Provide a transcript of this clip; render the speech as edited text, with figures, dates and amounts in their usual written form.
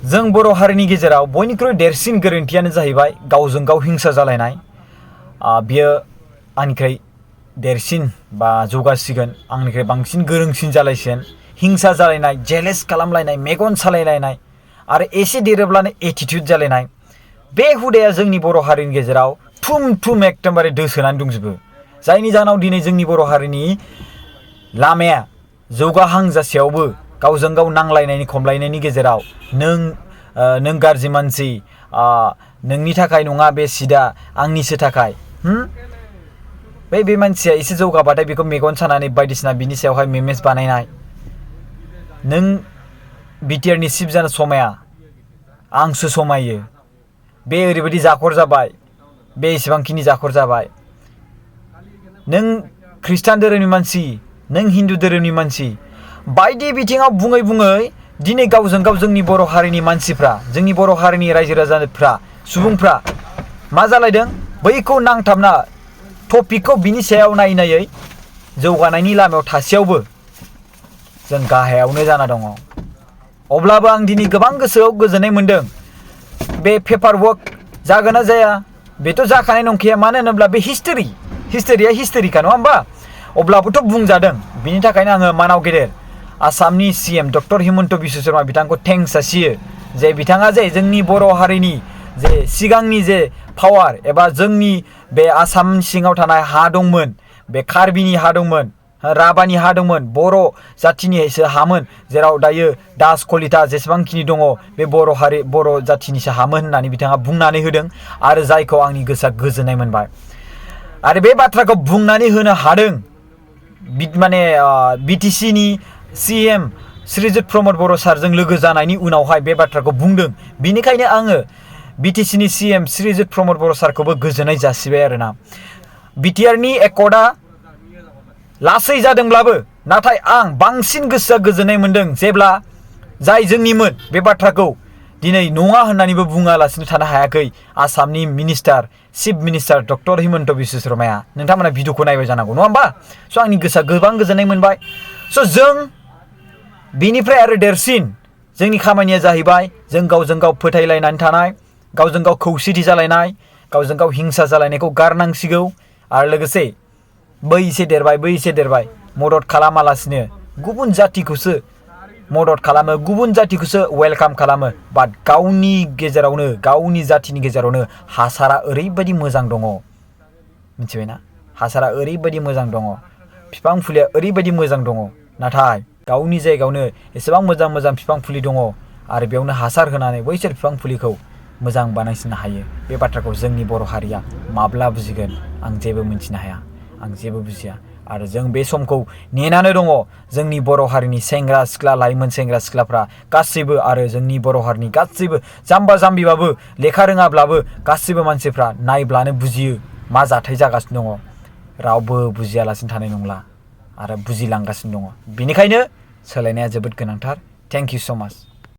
जों बर' हारिनि गेजेराव बयनिख्रुइ देरसिन गोरोन्थियानो जाहैबाय गावजों गाव हिंसा जालायनाय। बियो आंनिख्रुइ देरसिन बा जौगासिगोन, आंनिख्रुइ बांसिन गोरोंसिन जालायसिगोन। हिंसा जालायनाय, जेलेस खालामलायनाय, मेगन सालायलायनाय आरो एसे देरोब्लानो एटिट्युड जालायनाय, बे हुदाया जोंनि बर' हारिनि गेजेराव थुम थुम एकदमबारे दोसोनानै दंजोबो। जायनि जाहोनाव दिनै जोंनि बर' हारिनि लामाया जौगाहां जासेयावबो गावजों गाव नांलायनायनि खमलायनायनि गेजेराव नों गाज्रि मानसि, नोंनि थाखाय नङा बे सिदा, आंनिसो थाखाय। बे मानसिया एसे जौगाबाथाय बेखौ मेगन सानानै बायदिसिना बिनि सायावहाय मेमेस बानायनाय। नों बिटिआरनि चिफ जानो समाया, आंसो समायो। बे ओरैबायदि जाखर जाबाय, बे एसेबांखिनि जाखर जाबाय। नों ख्रिस्टान धोरोमनि मानसि, नों हिन्दु धोरोमनि मानसि, बायदि बिथिङाव बुङै बुङै दिनै गावजों गाव जोंनि बर' हारिनि मानसिफ्रा, जोंनि बर' हारिनि रायजो राजाफ्रा, सुबुंफ्रा मा जालायदों, बैखौ नांथाबना टपिकखौ बिनि सायाव नायै नायै जौगानायनि लामायाव थासेयावबो जों गाहायावनो जाना दङ। अब्लाबो आं दिनै गोबां गोसोआव गोजोननाय मोन्दों। बे पेपार वर्क जागोन ना जाया बेथ' जाखानाय नंखाया, मानो होनोब्ला बे हिस्टोरिया हिस्टोरिखा, नङा होमबा? अब्लाबोथ' बुंजादों। बिनि थाखायनो आङो मानाव गेदेर आसामनि CM डक्टर हिमन्त बिश्व शर्मा बिथांखौ थेंक्स जासियो, जे बिथाङा जे जोंनि बर' हारिनि जे सिगांनि जे पावार एबा जोंनि बे आसाम सिङाव थानाय हा दंमोन, बे कार्बिनि हा दंमोन, राभानि हा दंमोन, बर' जाथिनिसो हामोन, जेराव दायो दास कलिता जेसेबांखिनि दङ बे बर' जाथिनिसो हामोन होननानै बिथाङा बुंनानै होदों, आरो जायखौ आंनि गोसोआ गोजोननाय मोनबाय। आरो बे बाथ्राखौ बुंनानै होनो हादों माने BTCनि CM श्रीजुत प्रमद बर' सारजों लोगो जानायनि उनावहाय बे बाथ्राखौ बुंदों। बिनिखायनो आङो BTCनि CM श्रीजुत प्रमद बर' सारखौबो गोजोननाय जासिबाय आरोना। बिटिआरनि एकर्डआ लासै जादोंब्लाबो नाथाय आं बांसिन गोसोआ गोजोननाय मोन्दों जेब्ला जाय जोंनिमोन बे बाथ्राखौ दिनै नङा होननानैबो बुङालासिनो थानो हायाखै आसामनि chief minister doctor Himanta Biswa शर्माया। नोंथांमोना भिडिअखौ नायबाय जानांगौ, नङा होमबा? स' आंनि गोसोआ गोबां गोजोननाय मोनबाय। स' जों बिनिफ्राय आरो देरसिन जोंनि खामानिया जाहैबाय जों गावजों गाव फोथायलायनानै थानाय, गावजों गाव खौसेथि जालायनाय, गावजों गाव हिंसा जालायनायखौ गारनांसिगौ। आरो लोगोसे बै एसे देरबाय मदद खालामालासिनो गुबुन जातिखौसो मदद खालामो, गुबुन जातिखौसो वेलकाम खालामो। बाट गावनि गेजेरावनो, गावनि जातिनि गेजेरावनो हासारा ओरैबायदि मोजां दङ, मिथिबायना? हासारा ओरैबायदि मोजां दङ, बिफां फुलिया ओरैबायदि मोजां दङ, नाथाय गावनि जायगायावनो एसेबां मोजां मोजां बिफां फुलि दङ आरो बेयावनो हासार होनानै बैसोर बिफां फुलिखौ मोजां बानायसिननो हायो। बे बाथ्राखौ जोंनि बर' हारिया माब्ला बुजिगोन आं जेबो मिन्थिनो हाया, आं जेबो बुजिया। आरो जों बे समखौ नेनानै दङ। जोंनि बर' हारिनि सेंग्रा सिख्ला, लाइमोन सेंग्रा सिख्लाफ्रा गासैबो, आरो जोंनि बर' हारिनि गासैबो जाम्बा जाम्बिबाबो, लेखा रोङाब्लाबो गासैबो मानसिफ्रा नायब्लानो बुजियो मा जाथाय जागासिनो दङ। रावबो बुजियालासिनो थानाय नंला आरो बुजिलांगासिनो दङ। बेनिखायनो सोलायनाया जोबोद गोनांथार। थेंक इउ स' माच।